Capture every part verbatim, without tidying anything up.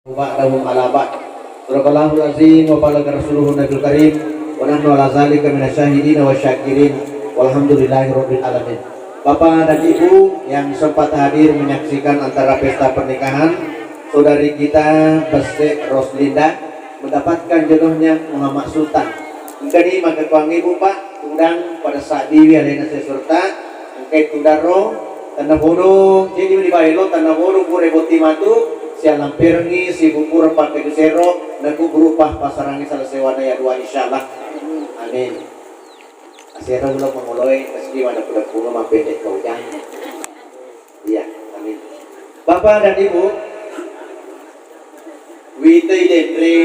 Ba'dahum ala ba'd. Sadaqallahul azim wa balaga rasuluhun nabiyul karim, wa nahnu ala zalika minasyahidina wa syakirin, walhamdulillahi rabbil alamin. Bapak dan Ibu yang sempat hadir menyaksikan antara pesta pernikahan saudari kita Besek Roslinda mendapatkan jodohnya Muhammad Sultan. Engkani maka kuang ibu, Pak, tudang pada sabiwi alena seserta engkai tudaro, tanna bodo, jadi di baelo tanna bodo pura botti matu, sialamperengi sibu pura pakai sero, naku berupa pasarangi salah sewana ya dua, insyaallah. Amin. Asera ulo mangoloe, meski mana kuda kuno mapendek kau jangan. Iya, amin. Bapak dan Ibu, wita idenre,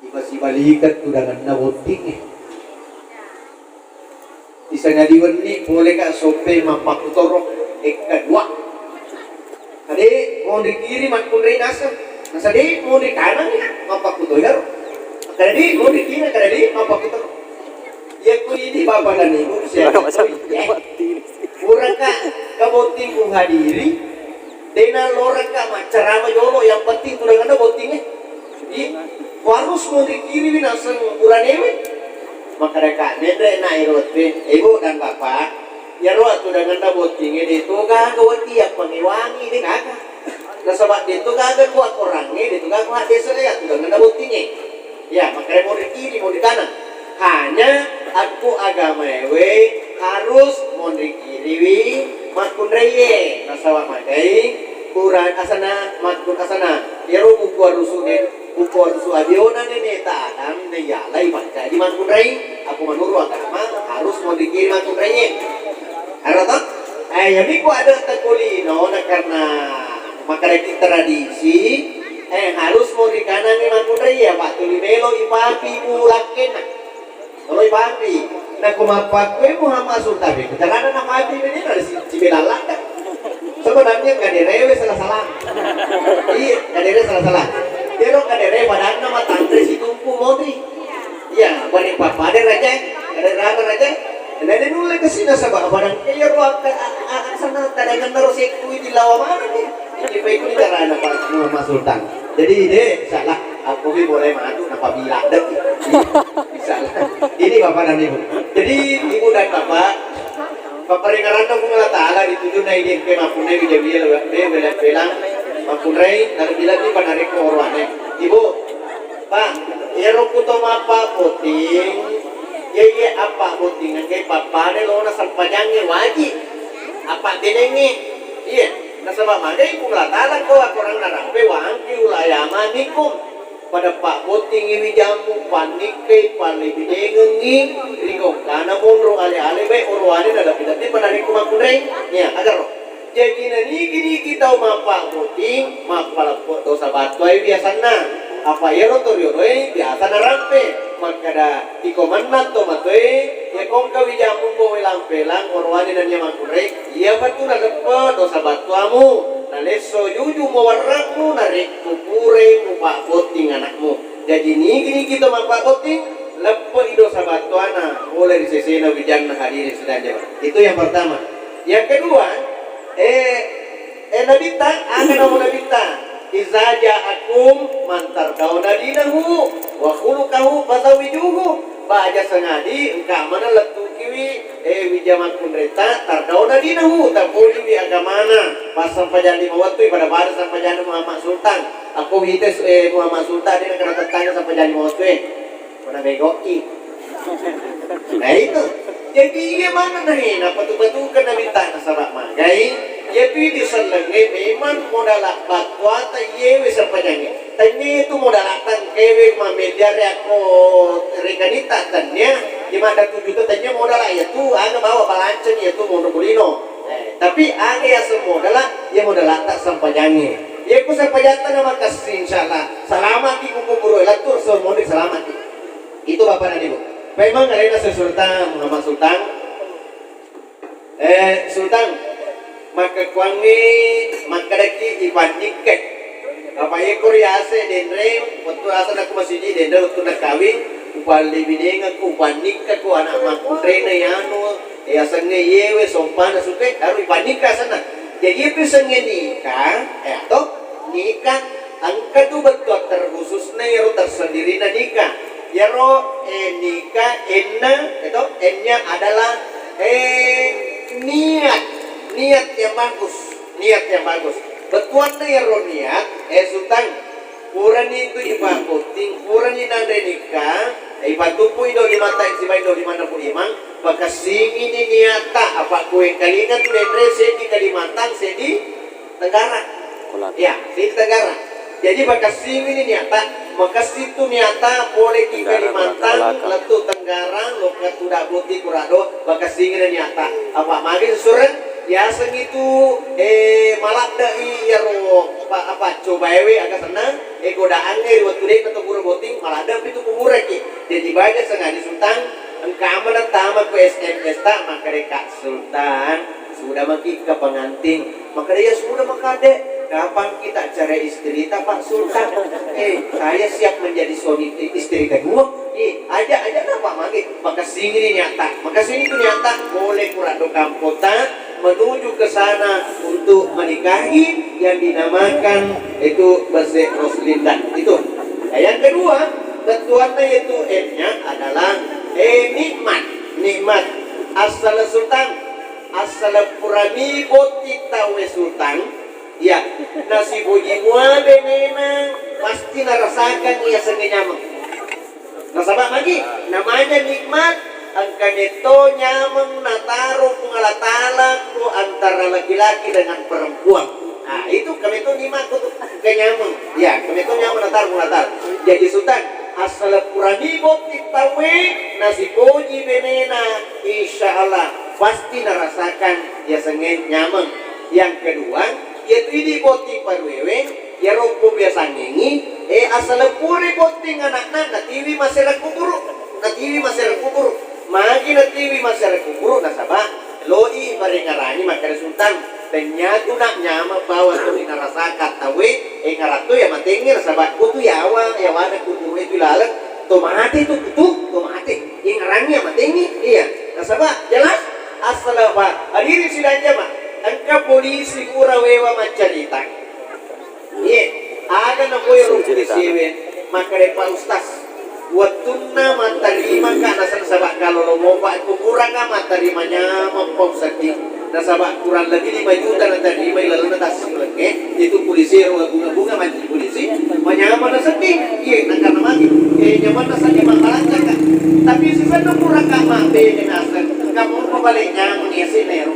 ipasibalikeng tudangenna bottingnge. Isangadi wenni pole ka soppe mappakutoro ekka dua. Ade monri kiri makkunrai naseng. Nasade monri kanang ya mappakutoro. Kada de monri kiri, kada de mappakutoro. Iya ku ini bapak dan ibu, saya Puraka kabotting ku hadiri, dena loraka maccarama jolo, yang penting tudanganna bottingnge. Di, harus monri kiri naseng uranewe. Makadaka menre na ero tue, ibu dan bapak, yaro atudanganna bottingnge de to gaga wati appangewangi de gaga. Nasaba de to gaga ku akorangnge, de to gaga ku haddese atudanganna bottingnge. Ya, makanya monri kiri, monri kanan. Hanya akku agamaewe harus monri kiriwi makkunraie. Nasaba magai Quran asana, makkun asana. Yaro buku arusu ne, buku arusu abiona nene ta Adam ne yalai mancaji makkunrai. Aku menurut agama harus monri kiri makkunraie. Ero to? Eh, jadi ku ada tekulino na karena makkadaki tradisi, eh, harus monri kanangngi makkunrai, ya, Pak, tuli melo ipapi ku lakkenna. Kalau ipapi, nah, ku mappakkue Muhammad Sultan, eh, carana napapi ini dari si, si Belallaka. Sebenarnya kaderewe salah-salah. Iya, kadere salah-salah. Ero kadere padanna matanre situmpu monri. Iya, bani pappada raja, ada rara raja. Nade nulle kesina sabab padang kaya ruang ka, a, a, a, sana tadangan naro sekku di lawa mana ni. Ini pa ikut carana Pak Muhammad Sultan. Jadi de salah, aku bi boleh matu napa bilang deh. Salah. Ini Bapak dan Ibu. Jadi Ibu dan Bapak, paparingaranna Puang Allah Taala dituju na idi engke mappunnai wija-wija lewe, lewe, lewe, lewe, mappunnai, nalebbi-lebbi panarekko orowane. Ibu, Pak, iyaro kuto mappabbotting, iya, iya, appabbottingengge pappada lona sempajangnge wajib. Apabbenengnge, iya, nasaba magai Puang Allah Taala ko akorang narampe wa ankihu al-ayama minkum. Pada pabbottingi wijammu, pannikkai, pallebinengengngi ri gaukkana monro ale-ale baik orowane nalebbi-lebbi panarekko makkunrai. Iya, agaro. Jaji naniki-niki tau mappabbotting, mappaleppe dosa battuae biasanna. Apa iyaro to rioloe biasa narampe makkeda, iko mennang to matoe, iya kongka wijammu mbo welang-pelang orowane nennia makkunrai, iya patu naleppe dosa battuamu, nalesso juju muwarra'mu narekko purai mupabbotting anakmu. Jaji nigi-nigi to mapabbotting, leppe'i dosa battuana pole ri sesena wijanna, hadirin sidang jamaah. Itu yang pertama. Yang kedua, eh, eh, Nabitta, aga namo Nabitta? Iza ja'akum man tardawna dinahu wa khuluquhu fazawwijuhu. Baja sangadi engka maneng lettukiwi, eh, wija makkunraita, tardawna dinahu, tapoliwi agamana, passampajang lima wettu, pada-pada sampajanna Muhammad Sultan. Akko wita, eh, Muhammad Sultan, de nakkeda tettana sampajang lima wettu, eh. Mana begoki. Nah, itu. Jadi, iya mana nahe, napatu-patukan Nabitta nasaba magai, iya tu disellengnge memang modala battuata iyewe sampajangnge. Tania itu modala tangkewe mameliare akko rekanitta tania, lima ratus juta tania modala iya tu, aga bawa balanceng iya tu monro kulino. Eh, tapi aga yaseng modala, iya modala ta sampajangnge. Iya ku sampajatta na makessing, insyaallah. Salamaki ku kuburu, lettu so moni salamaki. Itu Bapak dan Ibu. Memang alena Sultan, Muhammad Sultan. Eh, Sultan, makkekkuangngi makkedaki ipannikkai. Apa iyako riase denre, wettu asa nakku masiji denre wettu nakawing, upallibinengekku, upannikkakku anak makkunraina yanu, eh, asengnge iyewe, sompana suke, aru ipannikka asenna. Jadi itu sengnge nikah, eh, atau nikah Engka tu bettuang terkhususna iyaro tersendirina nika. Iyaro, eh, nika, enna, itu, ennya adalah, eh, niat. Niat yang bagus. Niat yang bagus. Bettuanna iyaro niat, eh, Sultan. Purani tu ipabotting, purani nanre nika, eh, ipatuppui doli mata sibawa doli maneng Pu Imang, pakessingini niatta, apa kuwengkalinga tu denre seddi Kalimantan, seddi Tenggara. Iya, seddi Tenggara. Jadi, pakessingini niatta, makessing tu niatta pole ki Kalimantan, lettu Tenggara, lokka tu dabboti kurado, pakessingini niatta. Apa magi susureng, yaseng itu, eh, maladde'i iyaro pa-, apa, cobaewe aga senna, eh, godaangnge ri wettu de'na to pura botting, maladde'pi tu kuburaki. Jadi, baja sengadi Sultan, engka mana tama ku S M S ta, makkeda, "Kak Sultan, sudah maki ke pengantin." Makkeda, "Ya sudah maka, Dek. Kapan kita cerai istri ta, Pak Sultan? Eh, saya siap menjadi suami, eh, istri kedua." Eh, aja, aja, apa magi? Makessingini niatta. Makessingini tu niatta. Boleh kurado kampota menuju ke sana untuk menikahi yang dinamakan itu Bese Roslinda. Itu. Nah, yang kedua, bettuanna yaitu M-nya adalah, eh, nikmat. Nikmat. Asal Sultan, asal purani botting tauwe Sultan, iya, nasiboji mua benena, pasti narasakang iya sengnge nyameng. Nasaba magi, namanya nikmat, engka metto nyameng nataro Puang Allah Ta'ala ko antara laki-laki dengan perempuan. Ah, itu engka metto nikmat ko tu, engka nyameng. Ya, engka metto nyameng nataro Puang Allah Ta'ala. Jadi Sultan, asal purani botting tauwe, nasipoji benena, insya Allah pasti narasakan yasengnge nyameng. Yang kedua, yaitu idi botting paruewe, iyaro ko biasangengi, eh, asal pura botting anakna, natiwi masere kuburu, natiwi masere kuburu. Magi natiwi masere kuburu, nasaba loi parengarangi makkeda Sultan, tennia tu nak nyameng bawang tuli narasakang tauwe, eh, ngaratto ya matengnge, nasaba ko tu yawa, yawana kuburu itu laleng, to mate tu, tu, to mate. Ingerangi ya matengngi, iya. Nasaba jelas, asal apa? Hadirin sidang jamaah, engka polisi pura wewa maccarita. Iye, aga napoero polisi we, makkeda Pak Ustaz, wettunna mattarima ka nasaba kalolo mopa kuburanga mattarima nyameng pau sedding. Nasaba kurang lebih lima juta natarima ilalenna tassiulengnge, itu polisi ero bunga-bunga manci polisi, manyameng nasedding, iye, nakarena magi, eh, nyamanna sedding mabbalanjaka. Tapi sisenna pura ka mabbene naseng, kamu mabale nyameng yasenna ero.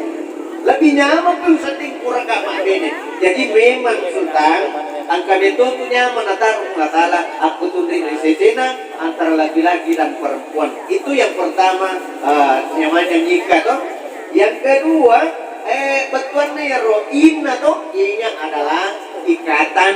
Lebih nyameng pi usedding pura ka mabbene. Jadi memang Sultan, engka metto tu nyameng nataro Allah Ta'ala, akkutunri ri sesena antara laki-laki dan perempuan. Itu yang pertama, eh, namanya nikah toh. Yang kedua, eh, bettuanna iyaro inna toh, ianya adalah ikatan,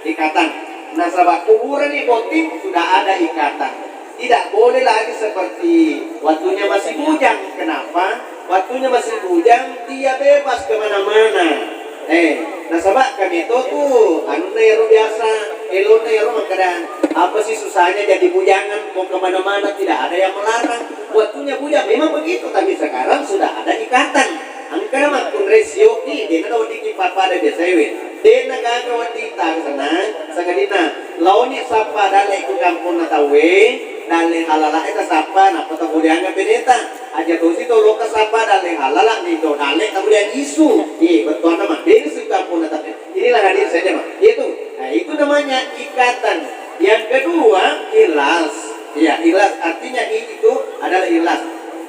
ikatan. Nasaba kuburani botting sudah ada ikatan. Tidak boleh lagi seperti waktunya masih bujang. Kenapa? Waktunya masih bujang, dia bebas kemana-mana. Eh, nasaba kami to tu, anunna ero biasa, elona ero makkeda, apa sih susahnya jadi bujangan, mau kemana-mana, tidak ada yang melarang. Waktunya bujang, memang begitu, tapi sekarang sudah ada ikatan. Engka makkunrai sioki, dena weddikki pappada biasa ewe. Dena gaga wedding tang senang, sangadinna laoni sappa dalle ku kamponna tauwe, dalle halala eta sappa, nappa tabulianga beneta. Aja tosi to loka sappa dalle halala, ni to dalle tabuliang isu. Ye, bettuanna mah, dena si kamponna tauwe. Inilah hadir saja, Mak. Itu. Nah, itu namanya ikatan. Yang kedua, ikhlas. Ya, ikhlas artinya i-, itu adalah ikhlas.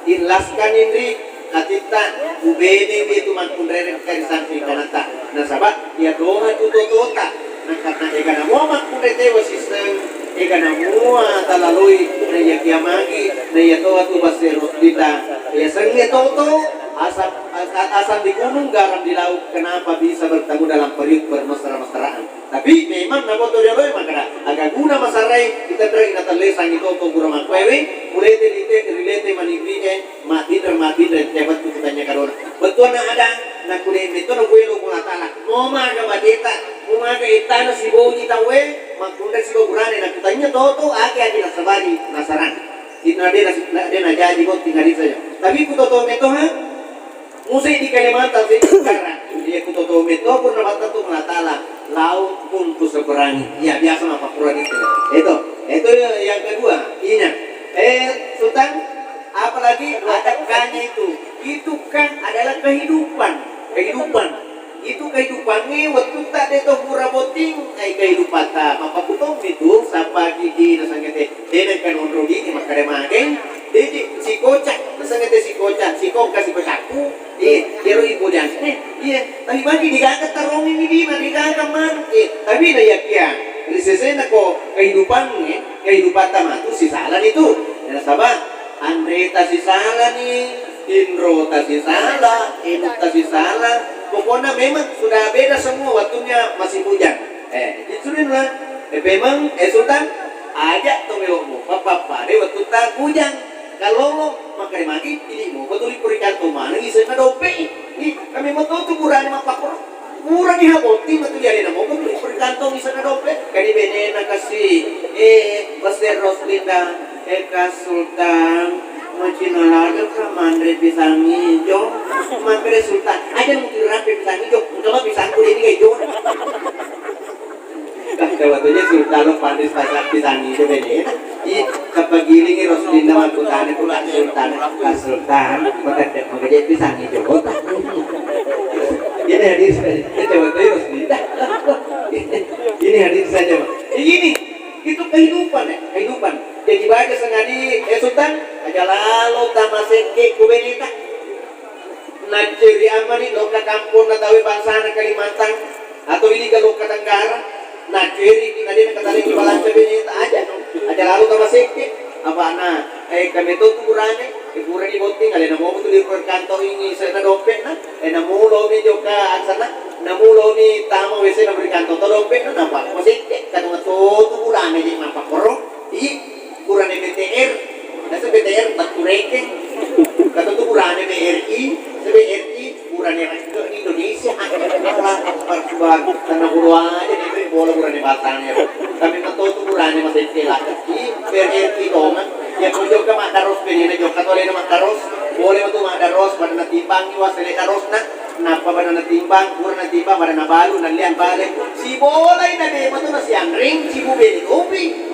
Ikhlaskan inri hatitta, ubene itu makkunrereng ri samping kanata. Nasaba, ya doha tu totota. Nah, karena ega namua makkunre tewa siseng, ega namua talaloi, na iya kiamagi, na iya toha tu basero dita. Ya sengnge toto, asam, a-, a-, asam di gunung, garam di laut. Kenapa bisa bertemu dalam periuk bermesra-mesraan? Tapi memang naboto rioloe makkeda, aga guna masarai kita terang ina tellesang itu ko guru makkuewe, mulete lite, rilete maniwike, matinre, matinre, tebettu kutanya kadona. Bettuanna ada, nakune metto na kuelo Puang Allah Ta'ala. Mo maga bateta, mo maga ettana siboji tauwe, makkunre sibawa burane, nakutanya toto, ake ake nasabari, nasarang. Itu na de na, na de na jaji botting hadis saja. Tapi ku toto metto ha, Musai di Kalimantan, sai sekarang. Iya, ku toto metto pun na battettu Puang Allah Ta'ala. Laut pun kuseberangi. Ya, biasa mappakkuro itu. Itu, itu yang kedua, I-nya. Eh, Sultan, apalagi ada K-nya itu. Itu K adalah kehidupan. Kehidupan. Itu kehidupannya waktu tak ada tuh pura boting, eh, kehidupan tak apa pun itu, siapa gigi, rasanya teh, dia kan onro di, maka dia makan, dia si kocak, rasanya teh si kocak, si kok kasih kocakku, Iya, iyaro ibu diangkat. Eh, iya, tapi bagi digaga tarong ini di, digaga manuk. Iya, tapi na iya kia, ri sesena ko kehidupan, eh, kehidupan tamatu sisala ni tu. Nasaba, anre ta sisala ni, inro ta sisala, inu ta sisala. Pokoknya memang sudah beda semua waktunya masih bujang. Eh, itu lah. Eh, memang, eh, Sultan, aja to melo mo, papa, papa, de waktu ta bujang. Kallolo, makkeda magi, idi mopa tuli purikantong maneng isenna dompet. Ih, kami moto tu burane mappakkoro. Burane ha botting matu dialena mopa tuli purikantong isenna dompet. Kani benena kasi, eh, Pastor Roslinda, eh, Kak Sultan, macina ladeka manre pisang ijo. Makkeda Sultan, aja mungkin rapi pisang ijo, engka ma pisangku deni ijo. Kawatanya Sultan lo panis pasang pisang ijo bene. Ih, kapagilingi Roslinda makkutana ku Kak Sultan. Kak Sultan, makadde makaje pisang ijo. Ini hadis, kawatanya Roslinda. Ini hadis saja, Pak. Ini, itu kehidupan, ya, kehidupan. Jadi baca sengadi, eh, Sultan, aja lalo tamasekke ku beneta. Nacceri ammani lokka kamponna tauwe bangsana Kalimantan atau idi ka lokka Tenggara, nacceri ki nadena kataleki balanca beneta aja, aja lalo tamasekke, apana, eh, kami to tu burane, eh, purani botting, alena momo tu di kantor ini, sena dompetna, eh, namulo mi jokka aksana, namulo mi tama W C na beri kantor to dompetna, nampa masekke, kadang to tu burane je mappakkoro, i, Burane B T R, naseng B T R battu rekeng. Kata tu burane B R I, se B R I, burane rekke di Indonesia. Allahu Akbar. Tanah guru aja nih, bola burane batangnya. Kami matotu burane masih kelak. I, B R I dong. Ya, kau jokka madaros, pengen jokka tole madaros. Boleh tu madaros, pada natimbang ni wasele darosna. Nappa pada natimbang, pura natimbang, pada nabalu, nalliang bale. Sibolai na dema tu nasianreng, sibu bene kopi.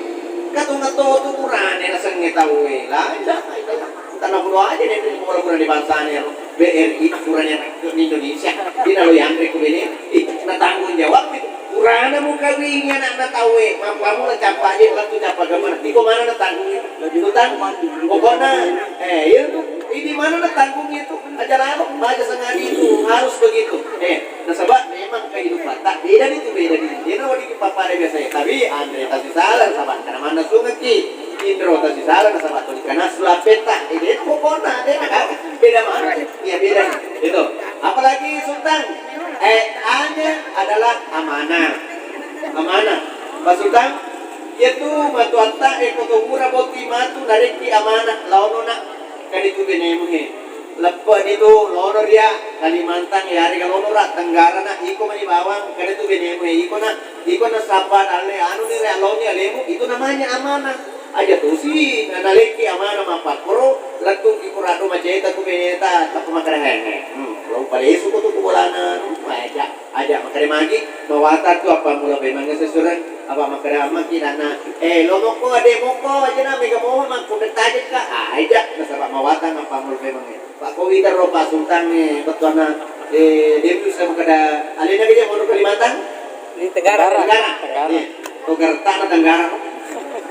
Katunga to tu burane nasengnge tauwe. La ilaha illallah. Tanah pulo aja nih, bola burane bangsane ro. B R I burane di Indonesia. Dina lo yanre ku bene. Ih, na tanggung jawab itu. Burana mukawingi anakna tauwe. Mappamu la cappa aja, la tu cappa gamana. Iko mana na tanggung itu? Itu tanggung. Pokokna, eh, iya tu. Ini mana na tanggung itu? Aja lalo, baca sengadi itu. Harus begitu. Eh, nasaba memang kehidupan tak beda itu, beda di. Dia nawali ke papa ada biasa ya. Tapi Andre tasi salah, sabar. Karena mana sungaki? Indro tasi salah, nasaba tu dikana sulapeta. Eh, dia pokokna, dia nak beda mana? Iya, beda. Itu. Apalagi Sultan, eh, A-nya adalah amanah. Amanah. Pak Sultan, iya tu matuatta, eh, koto mura boti matu, narekki amanah, laono nak, kadi tu benemu he. Leppe ni tu, lono ria, Kalimantan, ya, ri lono ra, Tenggara nak, iko mani bawang, kadi tu benemu he, iko nak, iko nak sapa dalle, anu ni ria, laoni alemu, itu namanya amanah. Aja tosi, na-, nalekki amanah mappakkoro, lettuki kurado maceta ku beneta, tappa makkeda, "He, he, hmm, lo palesu ko tu ku bolana, hmm, aja, aja," makkeda magi, mawatang tu appammula memang sesureng, apa makkeda ammaki nana, "Eh, lo mokko, ade mokko, aja na mega moho mangku detajekka," ah, aja, nasaba mawatang appammula memang. Pak Kowi terro Pak Sultan ni, bettuanna, eh, dia bisa makkeda, alena dia mau Kalimantan? Di Tenggara. Tenggara. Tenggara. Iya. To Gerta na Tenggara.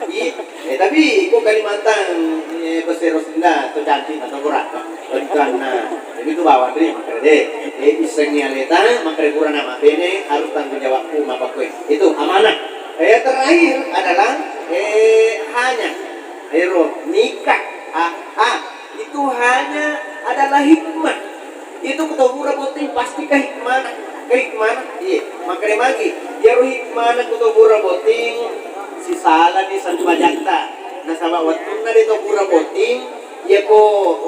Iya. Eh, tapi ko Kalimantan, eh, Pesero Sunda, to cantik na Tenggara. Tenggara. Jadi itu bawa deh, makkeda deh. Eh, isengi aleta, makkeda kurang nama bene, harus tanggung jawabku, apa kue. Itu amanah. Eh, terakhir adalah, eh, hanya. Ero, nikah. Ah, ah. Itu hanya adalah hikmah. Itu kutohura botting pasti kehikmana, kehikmana. Iya, makkeda magi. Iyaro hikmana kutohura botting, sisalani sempajatta. Nasaba wettunna de tohura botting, iyako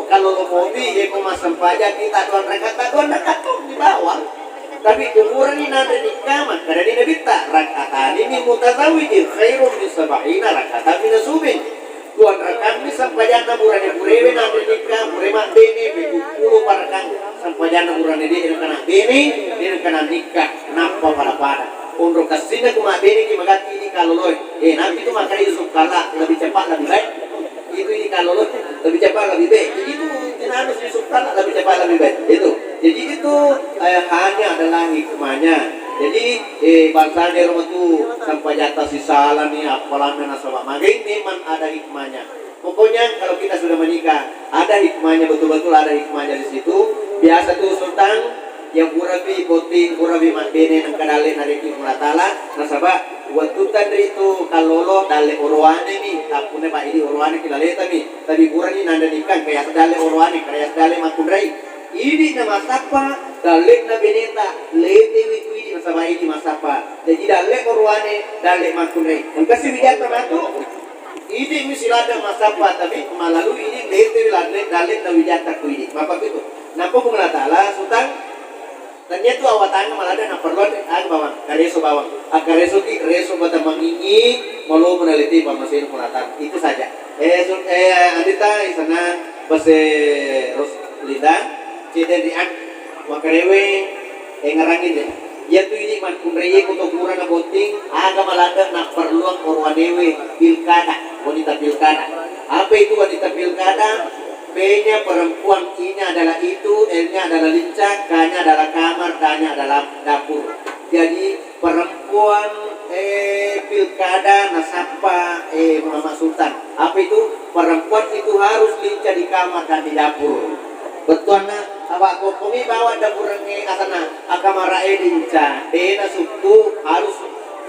kalolo mobi, iyako massempajang kita doang rakaat, doang rakaat to di bawah. Tapi kuburani nanre nikah, makkeda di Nabitta, "Rakatani min mutazawwijin khairun min sab'ina rakatan min subin." Dua rakammi sempajanna burane burewe nanre nikah, bure mabbene, pe duappulo parakang. Sempajanna burane de' nengka nabbene, de' nengka nannikka, nappa pada-pada. Onro kessinna ku mabbene ki magatti idi kalloloe. Eh, napi tu makkeda Yusuf Kalla lebih cepat lebih baik. Itu idi kalloloe lebih cepat lebih baik. Jadi itu, itu harus Yusuf Kalla lebih cepat lebih baik. Itu. Jadi itu, eh, hanya adalah hikmahnya. Jadi, eh, bangsana ro matu sempajatta sisala ni, appalanna nasaba magai memang ada hikmahnya. Pokoknya kalau kita sudah menikah, ada hikmahnya, betul-betul ada hikmahnya di situ. Biasa tuh Sultan, yang purapi botting, purapi mabbene nengka dalle narekki Allah Ta'ala, nasaba wettu tanri tu kallolo dalle orowane mi, tappunna pa idi orowane ki laleta mi, tapi purani nanda nikah, kayasa dalle orowane, kayasa dalle makkunrai. Idi na massappa, dalle'na beneta, letewi ku idi nasaba idi massappa. Jadi dalle orowane, dalle makkunrai. Engka si wijatta matu. Idi mi siladda massappa, tapi malalui idi lete dalle, dalle na wijatta ku idi. Mappakitu. Nappa Puang Allah Ta'ala, Sultan, tania tu awatangeng maladde na perlu aga bawang, kareso bawang. Akkareso ki, reso bata mangingi, malomo na lete pammasena Puang Allah Ta'ala. Itu saja. Eh, Sul-, eh, Andita, isana base Roslinda, cedde ri an, wakarewe, eh, ngarangi de. Iyatu idi makkunraie ko to pura nabotting, aga maladde napparelluang orowanewe pilkada, wanita pilkada. Apa itu wanita pilkada? B-nya perempuan, I-nya adalah itu, L-nya adalah lincah, K-nya adalah kamar, D-nya adalah dapur. Jadi perempuan, eh, pilkada nasappa, eh, Muhammad Sultan. Apa itu? Perempuan itu harus lincah di kamar dan di dapur. Bettuanna, apa kokkomi bawang dapurengnge asana, akamarae lincah, dena sukku, harus,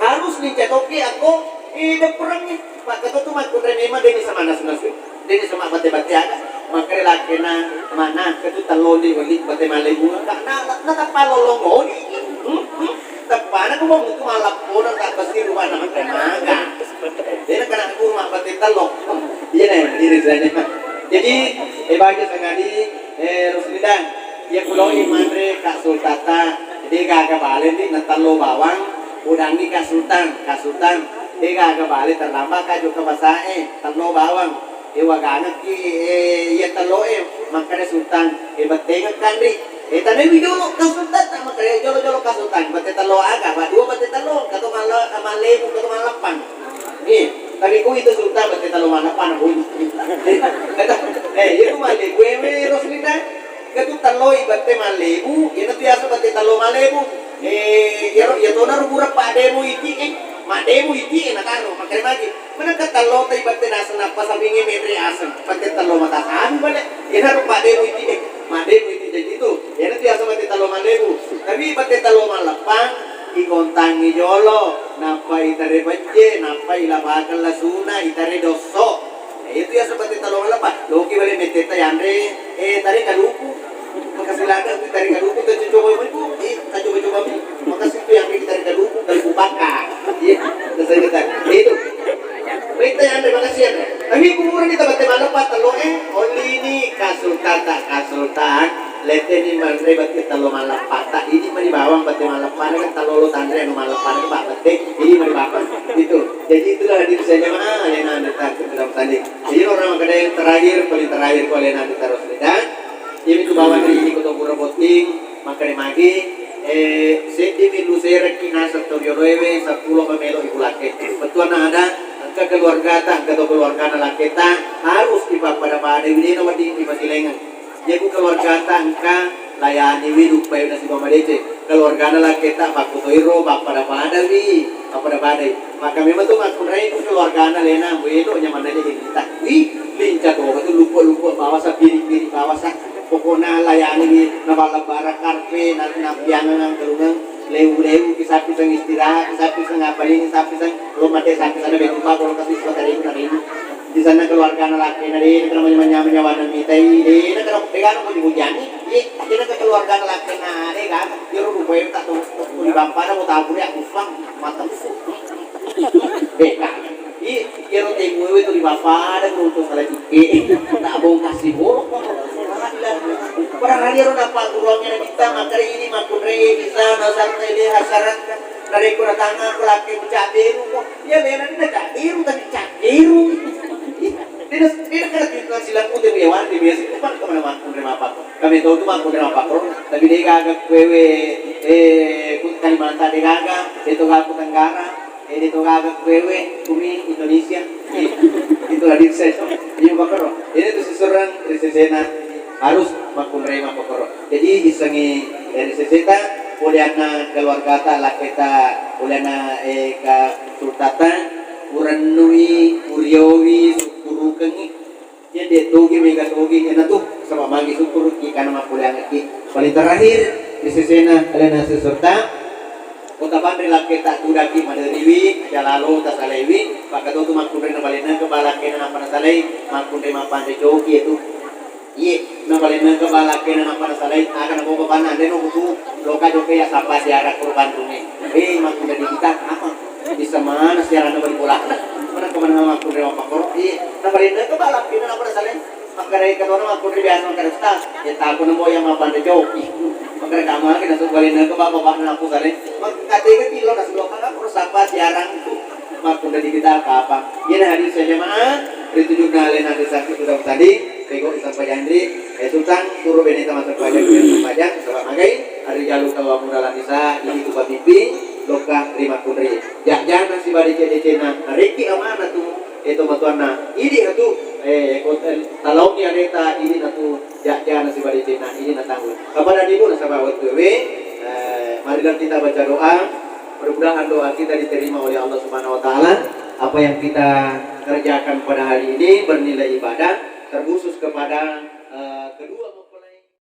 harus lincah toki akko, eh, dapurengnge. Makketu tu makkunrai memang deni sama nasu-nasu, deni sama bate-bate aga. Makkeda lakkena mana ketu telloni weli bate mallebu, na, na, na tappa lolongoni. Hmm, hmm. Teppana ku mau tu mallappona tak besi rupa nama temaga. Dena kena ku mak bate tello. Iya nih, ini saja. Jadi, eh, bagi sangadi, eh, Ruslidan, ya kuloi manre Kak Sultata. Jadi gaga bale ni na tello bawang, udangi Kak Sultan, Kak Sultan. Eh, gaga bale terlambat Kak juga pasae, tello bawang. Eh, wagangekki, eh, iya telloe, makkeda Sultan, eh, bettengeng kanri. Eh, tanaiwi jolo Kak Sultan, tak makkeda jolo-jolo Kak Sultan, bette tello aga, ba dua bette tello, kato malle-, mallebu, kato malleppang. Eh, tapi ku itu Sultan bette tello malleppang, aku. Eh, itu mallebu, eh, Roslinda. Ketu telloi bette mallebu, iyana tu yaseng bette tello mallebu. Eh, iyaro, iyatona rubureng paddemu iti, eh, maddemu iti, eh, nataro, makkeda magi. Menengka tello tai bette naseng nappa sapingnge menre aseng, bette tello mata sabu bale. Iyana ru paddemu iti, eh, maddemu iti jadi itu. Iyana tu yaseng bette tello mallebu. Tapi bette tello malleppang, igontangi jolo, nappa itare pecce, nappa ilapakeng lasuna, itare dosso. Eh, itu ya seperti telur lepas. Loki bale mettetta yanre, eh, tare kaluku. Makasih lada, tare kaluku, kita coba-coba itu. Eh, kita coba-coba mi. Makasih itu yang kita tare kaluku, kaluku baka. Iya, selesai kita. Itu. Mettetta yanre, makasih yanre. Tapi kuburan kita bate mana pak telur, eh, oli ini kasultan tak kasultan. Leteni manre bate telur maleppatta. Ini mani bawang bate maleppatta kan telur lo tanre anu maleppatta pak bate. Ini mani bawang. Itu. Jadi itulah hadirin saya jamaah, alena anu tak dalam tadi. Jadi, orang makkeda yang terakhir, paling terakhir ku alena ditaros beda. Iyami tu bawang ri ini kota pura botting, makkeda magi, eh, seddi mi lu serekki naseng tau rioloewe, seppulo pamelo ibu lake. Bettuanna ada, engka keluargata, engka tau keluargana laketa, harus ipappada-pada, widena wedding ipasilengeng. Jaku keluargata engka layaniwi duppai nasibang madeceng. Keluargana laketa pakkutoiro, pappada-padawi, pappada-padai. Maka memang tu makkunrai ku keluargana lena, welo nyamanna jadi kita. Wi, lincah tu, tu lupa-lupa bawasa, piring-piring bawasa. Pokokna layaniwi, nabala-bala karpe, na, napiangang angkelungeng, leu-leu, kisah-kisah istirahat, kisah-kisah ngapain, kisah-kisah lo mate, kisah-kisah na berupa, kalau kasih suka tadi, tadi. Di sana keluargana lakena de, na kena manyameng-nyameng nyawana mitai de, na kena pegana puji-pujianni. Ye, ye na keluargana lakena de kan, iyaro rupae tak tu, tu di bappada mau taburi aku sang, mata musuh. Beka. Ye, iyaro temuewe tu di bappada mau tu salah cikke. Tak bongkar si bolok. Padahal iyaro napa guruannya kita makare ini makunre bisa nasarta ile hasaraka. Narekko datang aku laki mencak beru kok. Iya, lena ni nacabbiru, tapi cabbiru. Dena, dena kena tinta silang pute punya wante biasa. Itu kan kemana waktu nerima apa? Metau tu makkunrai mappakkoro, tapi de' gaga kuewe, eh, ku Kalimantan de' gaga, de' to gaga ku Tenggara, eh, de' to gaga kuewe, kumi Indonesia, eh, itulah diri saya. Iya, makkoro. Ini tu seseorang ri sesena harus makkunrai mappakkoro. Jadi, isengi dari seseta, pole anna keluargata, lakketa, pole anna, eh, ka sultata, urennui, uriowi, sukkurukengi. Iya, de' togi, mega togi, ena tu, saba' magi sukkuruki, karena mappoleangekki. Paling terakhir, ri sesena alena seserta, kota Banri lakketa tudaki maderiwi, aja lalo tasalaiwi, pakkato tu makkunrai nabalenneke balakkena nappa nasalai, makkunrai mappanre coki itu. Iye, nabalenneke balakkena nappa nasalai, aga nabo babanna, de' no butu, loka jokke ya sapa siara kurban tunge. Eh, makkunrai di kita, apa? Bisa mana siaranna bali bolana? Mana kemana makkunrai mappakkoro? Iye, nabalenneke balakkena nappa nasalai. Makkarewe katona makkunrai biasa makkeda, "Ustaz, ya takuna mo yang mappanre coki." Makkeda kamma ke nasu balena ke bapa-bapa naku sale. Makkatega kilo nasu lokka kan terus apa siaran tu. Makkunrai di kita apa? Ini hadis ya jemaah. Ri tujunna alena desa itu tadi. Pego isang pajanri. Eh, Sultan, suruh beneta masuk pajak, masuk pajak, sebab magai. Hari jalu tawa muda lagi sa, ini tu pemimpin. Lokka ri makkunrai. Jajana sibade cede-cena. Reki amanah tu. Eh, tomatoanna, idi atu, eh, ko-, eh, talaoni areta, idi natu jajana sibade cena, idi natanggung. Kepada ibu nasaba wettu we, eh, marilah kita baca doa. Mudah-mudahan doa kita diterima oleh Allah Subhanahu wa Ta'ala. Apa yang kita kerjakan pada hari ini bernilai ibadah, terkhusus kepada, eh, kedua